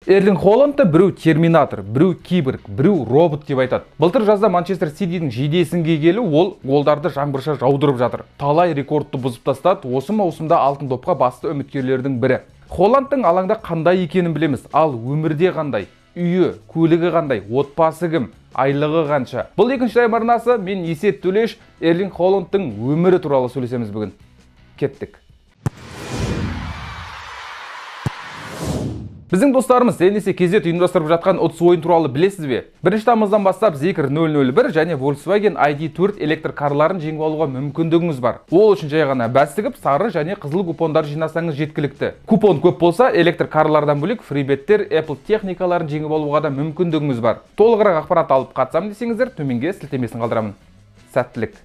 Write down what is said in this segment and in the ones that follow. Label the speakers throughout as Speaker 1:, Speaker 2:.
Speaker 1: Эрлинг Холландты біреу терминатор, біреу киборг, біреу робот деп айтады. Былтыр жазда Манчестер Ситидің жейдесін кигелі ол голдарды жаңбырша жаудырып жатыр. Талай рекордты бұзып тастады, осы маусымда алтын допқа басты үміткерлердің бірі. Холландтың алаңда қандай екенін білеміз, ал өмірде қандай? Үйі, көлігі қандай, отбасы кім, айлығы қанша? Бұл екінші тайм арнасы, мен Есет Төлеш, Эрлинг Холландтың өмірі туралы сөйлесеміз бүгін. Кеттік. Біздің достарымыз Енесе KZ ұйымдастырып жатқан ұтыс ойын туралы білесіз бе? 1 тамыздан бастап Zeekr 001 және Volkswagen ID4 электр карларын жеңіп алуға мүмкіндігіңіз бар. Ол үшін жай ғана бәс тігіп, сары және қызыл купондар жинасаңыз жеткілікті. Купон көп болса, электр карлардан бөлек фрибеттер, Apple техникаларын жеңіп алуға да мүмкіндігіңіз бар. Толығырақ ақпарат алып қатысам десеңіздер, төменге сілтемесін қалдырамын. Сәттілік!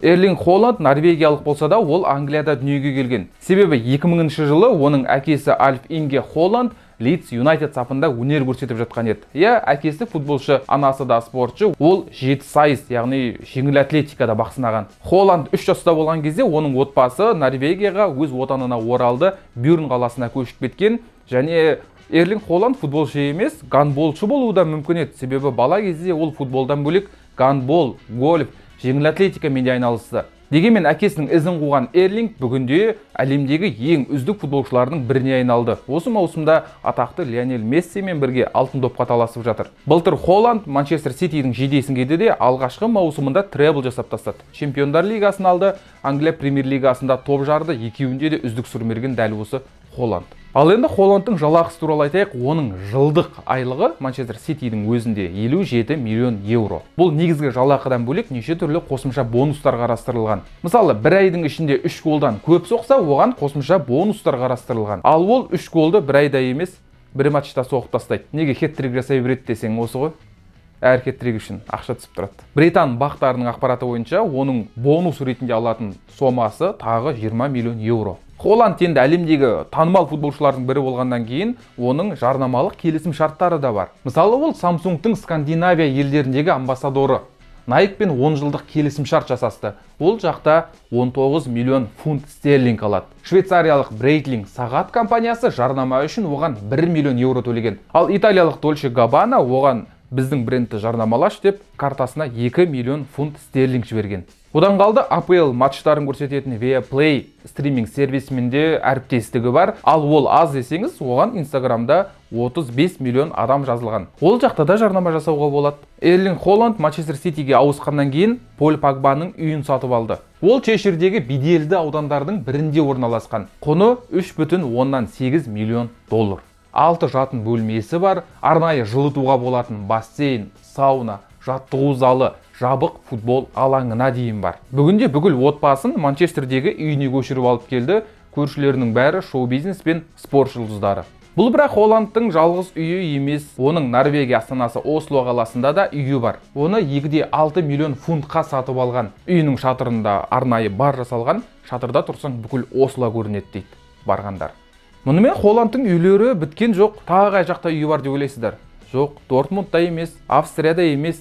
Speaker 1: Эрлинг Холланд норвегиялық болса да, ол Англияда дүниеге келген. Себебі 2000 жылы оның әкесі Альф Инге Холланд Лидс Юнайтед сапында өнер көрсетіп жатқан еді. Иә, әкесі футболшы, анасы да спортшы, ол 7 сайыс, яғни жеңіл атлетикада бақ сынаған. Холланд 3 жаста болған кезде оның отбасы Норвегияға, өз отанына оралды, Бюрн қаласына көшіп кеткен. Және Эрлинг Холланд футболшы емес, гандболшы болуы да мүмкін еді. Себебі бала кезде ол футболдан бөлек гандбол, гольф, жеңіл атлетикамен де айналысты. Дегенмен әкесінің ізін қуған Эрлинг бүгінде әлемдегі ең үздік футболшылардың біріне айналды. Осы маусымда атақты Лионель Мессимен бірге алтын допқа таласып жатыр. Былтыр Холланд Манчестер Ситидің жейдесін киді де, алғашқы маусымында требл жасап тастады. Чемпиондар лигасын алды, Англия премьер-лигасында топ жарды, екеуінде де үздік сұрмерген дәл осы Холланд. Ал енді Холландтың жалақысы туралы айтайық, оның жылдық айлығы Манчестер Ситидің өзінде 57 миллион еуро. Бұл негізгі жалақыдан бөлек неше түрлі қосымша бонустар қарастырылған. Мысалы, бір айдың ішінде 3 голдан көп соқса, оған қосымша бонустар қарастырылған. Ал ол 3 голды бір айда емес, бір матчта соғып тастайды. Неге хет-трик жасай береді десең осы ғой. Әр хет-трик үшін ақша түсіп тұрады. Британ бақтарының ақпараты бойынша оның бонус ретінде алатын сомасы тағы 20 миллион еуро. Холланд енді әлемдегі танымал футболшылардың бірі болғаннан кейін оның жарнамалық келісім шарттары да бар. Мысалы, ол Samsung-тың Скандинавия елдеріндегі амбассадоры. Nike-пен 10 жылдық келісім шарт жасасты. Ол жақта 19 миллион фунт стерлинг алады. Швейцариялық Breitling сағат компаниясы жарнама үшін оған 1 миллион еуро төлеген. Ал италиялық Dolce Gabbana оған біздің брендті жарнамалаш деп картасына 2 миллион фунт стерлинг жіберген. Одан қалды АПЛ матчтарын көрсететін Viaplay стриминг сервисімен де әріптестігі бар. Ал ол аз десеңіз, оған Инстаграмда 35 миллион адам жазылған. Ол жақта да жарнама жасауға болады. Эрлинг Холланд Манчестер Ситиге ауысқаннан кейін Поль Погбаның үйін сатып алды. Ол Чеширдегі беделді аудандардың бірінде орналасқан. Құны 3,8 миллион доллар. 6 жатын бөлмесі бар, арнайы жылытуға болатын бассейн, сауна, жаттығу залы, жабық футбол алаңына дейін бар. Бүгінде бүкіл отбасын Манчестердегі үйіне көшіріп алып келді. Көршілерінің бәрі шоу-бизнес пен спорт жұлдыздары. Бұл бірақ Холландтың жалғыз үйі емес. Оның Норвегия астанасы Осло қаласында да үйі бар. Оны 2,6 миллион фунтқа сатып алған. Үйінің шатырында арнайы бар жасалған. Шатырда тұрсаң бүкіл Осло көрінеді дейді барғандар. Мұнымен Холландтың үйлері біткен жоқ. Тағы қай жақта үйі бар деп ойлайсыздар? Жоқ, Дортмундта емес, Австрияда емес,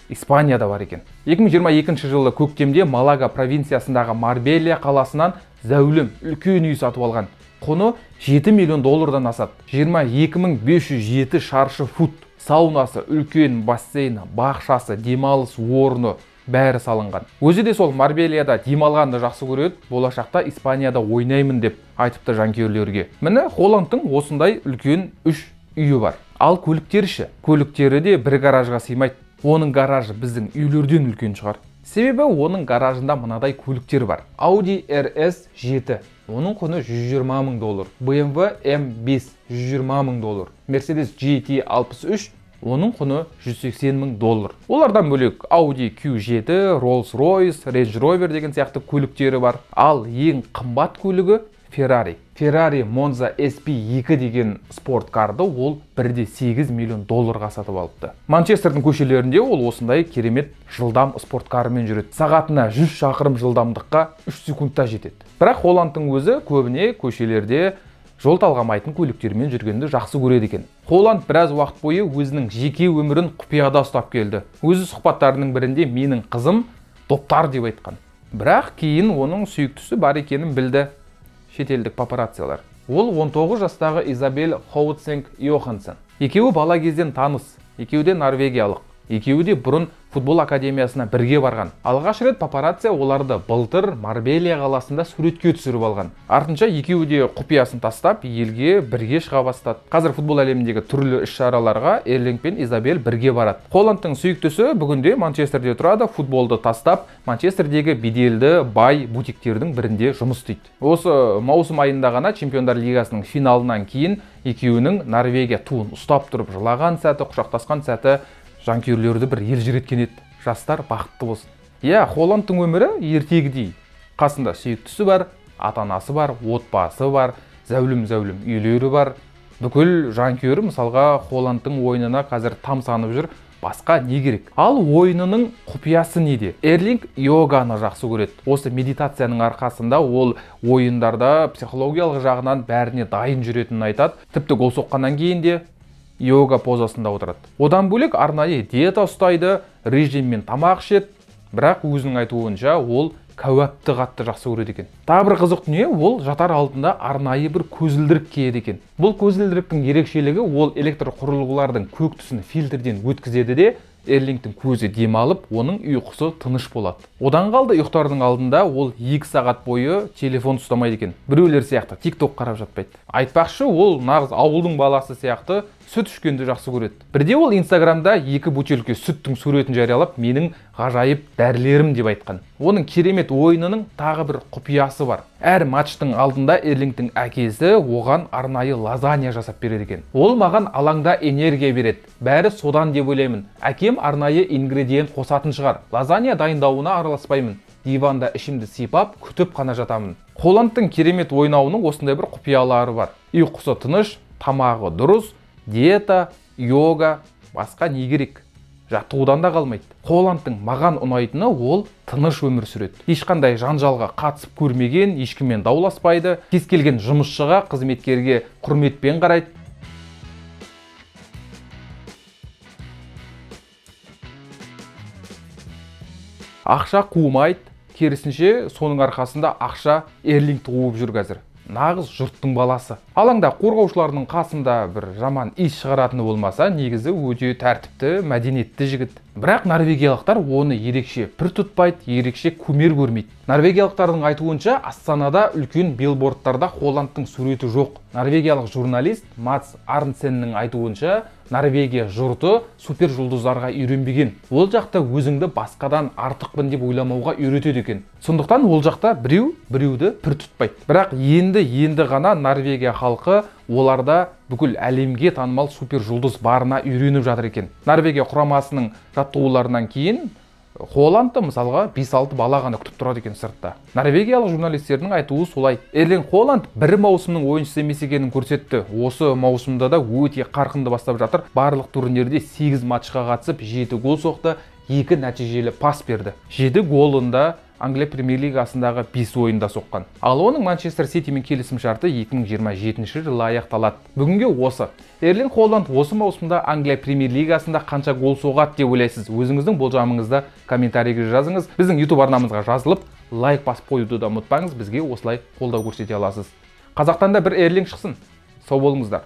Speaker 1: Испанияда бар екен. 2022 жылы көктемде Малага провинциясындағы Марбелия қаласынан зәулім үлкен үй сатып алған. Құны 7 миллион доллардан асады. 22507 шаршы фут. Саунасы, үлкен бассейні, бақшасы, демалыс орны бәрі салынған. Өзі де сол Марбелияда демалғанды жақсы көреді, болашақта Испанияда ойнаймын деп айтыпты жанкүйерлерге. Міне Холландтың осындай үлкен 3 үйі бар. Ал көліктері ше? Көліктері де бір гаражға сыймайды. Оның гаражы біздің үйлерден үлкен шығар. Себебі оның гаражында мынадай көліктер бар. Audi RS 7, оның құны 120 мың доллар. BMW M5 120 мың доллар. Mercedes GT 63, оның құны 180 мың доллар. Олардан бөлек Audi Q7, Rolls-Royce, Range Rover деген сияқты көліктері бар. Ал ең қымбат көлігі Ferrari. Ferrari Monza SP2 деген спорткарды ол 1,8 миллион долларға сатып алыпты. Манчестердің көшелерінде ол осындай керемет жылдам спорткарымен жүреді. Сағатына 100 шақырым жылдамдыққа 3 секундта жетеді. Бірақ Холландтың өзі көбіне көшелерде жол талғамайтын көліктермен жүргенді жақсы көреді екен. Холланд біраз уақыт бойы өзінің жеке өмірін құпияда ұстап келді. Өзі сұхбаттарының бірінде менің қызым доптар деп айтқан. Бірақ кейін оның сүйіктісі бар екенін білді шетелдік папараццилар. Ол 19 жастағы Изабель Хоутсенг Йохансен. Екеуі бала кезден таныс, екеуі де норвегиялық, екеуі де бұрын футбол академиясына бірге барған. Алғаш рет папарацци оларды былтыр Марбелия қаласында суретке түсіріп алған. Артынша екеуі де құпиясын тастап, елге бірге шыға бастады. Қазір футбол әлеміндегі түрлі іс-шараларға Эрлинг пен Изабель бірге барады. Холландтың сүйіктісі бүгінде Манчестерде тұрады, футболды тастап, Манчестердегі беделді бай бутиктердің бірінде жұмыс істейді. Осы маусым айында ғана Чемпиондар лигасының финалынан кейін екеуінің Норвегия туын ұстап тұрып жылаған сәті, құшақтасқан сәті жанкүйерлерді бір елжіреткен еді. Жастар бақытты болсын. Иә, Холландтың өмірі ертегідей. Қасында сүйіктісі бар, ата-анасы бар, отбасы бар, зәулім-зәулім үйлері бар. Бүкіл жанкүйері мысалға Холландтың ойынына қазір тамсанып жүр. Басқа не керек? Ал ойынының құпиясы неде? Эрлинг йоганы жақсы көреді. Осы медитацияның арқасында ол ойындарда психологиялық жағынан бәріне дайын жүретінін айтады. Тіпті гол соққаннан кейін де йога позасында отырады. Одан бөлек арнайы диета ұстайды, режиммен тамақ ішеді, бірақ өзінің айтуынша ол кәуапты қатты жақсы көреді екен. Тағы бір қызық дүние, ол жатар алдында арнайы бір көзілдірік киеді екен. Бұл көзілдіріктің ерекшелігі, ол электр құрылғылардың көк түсін фильтрден өткізеді де, Эрлингтің көзі демалып, оның ұйқысы тыныш болады. Одан қалды ұйықтардың алдында ол 2 сағат бойы телефон ұстамайды екен. Біреулер сияқты TikTok қарап жатпайды. Айтпақшы, ол нағыз ауылдың баласы сияқты сүт ішкенді жақсы көреді. Бірде ол Инстаграмда 2 бөтелке сүттің суретін жариялап, менің ғажайып дәрілерім деп айтқан. Оның керемет ойынының тағы бір құпиясы бар. Әр матчтың алдында Эрлингтің әкесі оған арнайы лазанья жасап береді екен. Ол маған алаңда энергия береді. Бәрі содан деп ойлаймын. Әкем арнайы ингредиент қосатын шығар. Лазанья дайындауына араласпаймын. Диванда ішімді сипап, күтіп қана жатамын. Холландтың керемет ойнауының осындай бір құпиялары бар. Ұйқысы тыныш, тамағы дұрыс, диета, йога, басқа не керек? Жаттығудан да қалмайды. Холландтың маған ұнайтыны, ол тыныш өмір сүреді. Ешқандай жанжалға қатысып көрмеген, ешкіммен дауласпайды. Кез келген жұмысшыға, қызметкерге құрметпен қарайды. Ақша қумайды, керісінше соның арқасында ақша Эрлингті қуып жүр қазір. Нағыз жұрттың баласы. Алаңда қорғаушыларының қасында бір жаман иіс шығаратыны болмаса, негізі өте тәртіпті, мәдениетті жігіт. Бірақ норвегиялықтар оны ерекше пір тұтпайды, ерекше кумир көрмейді. Норвегиялықтардың айтуынша, Астанада үлкен билбордтарда Холландтың суреті жоқ. Норвегиялық журналист Матс Арнсеннің айтуынша, Норвегия жұрты супер жұлдыздарға үйренбеген. Ол жақта өзіңді басқадан артықпын деп ойламауға үйретеді екен. Сондықтан ол жақта біреу біреуді пір тұтпайды. Бірақ енді ғана Норвегия халқы оларда бүкіл әлемге танымал супер жұлдыз барына үйреніп жатыр екен. Норвегия құрамасының жаттығуларынан кейін Холландты мысалға 5-6 бала ғана күтіп тұрады екен сыртта. Норвегиялық журналистердің айтуы солай. Эрлинг Холланд бір маусымның ойыншысы емес екенін көрсетті. Осы маусымда да өте қарқынды бастап жатыр. Барлық турнирде 8 матчқа қатысып, 7 гол соқты, 2 нәтижелі пас берді. 7 голында Англия премьер-лигасындағы 5 ойында соққан. Ал оның Манчестер Ситимен келісім шарты 2027 жылы аяқталады. Бүгінге осы. Эрлинг Холланд осы маусымда Англия премьер-лигасында қанша гол соғады деп ойлайсыз? Өзіңіздің болжамыңызды комментарийге жазыңыз. Біздің YouTube арнамызға жазылып, лайк басып қоюды да ұмытпаңыз. Бізге осылай қолдау көрсете аласыз. Қазақтан да бір Эрлинг шықсын. Сау болыңыздар.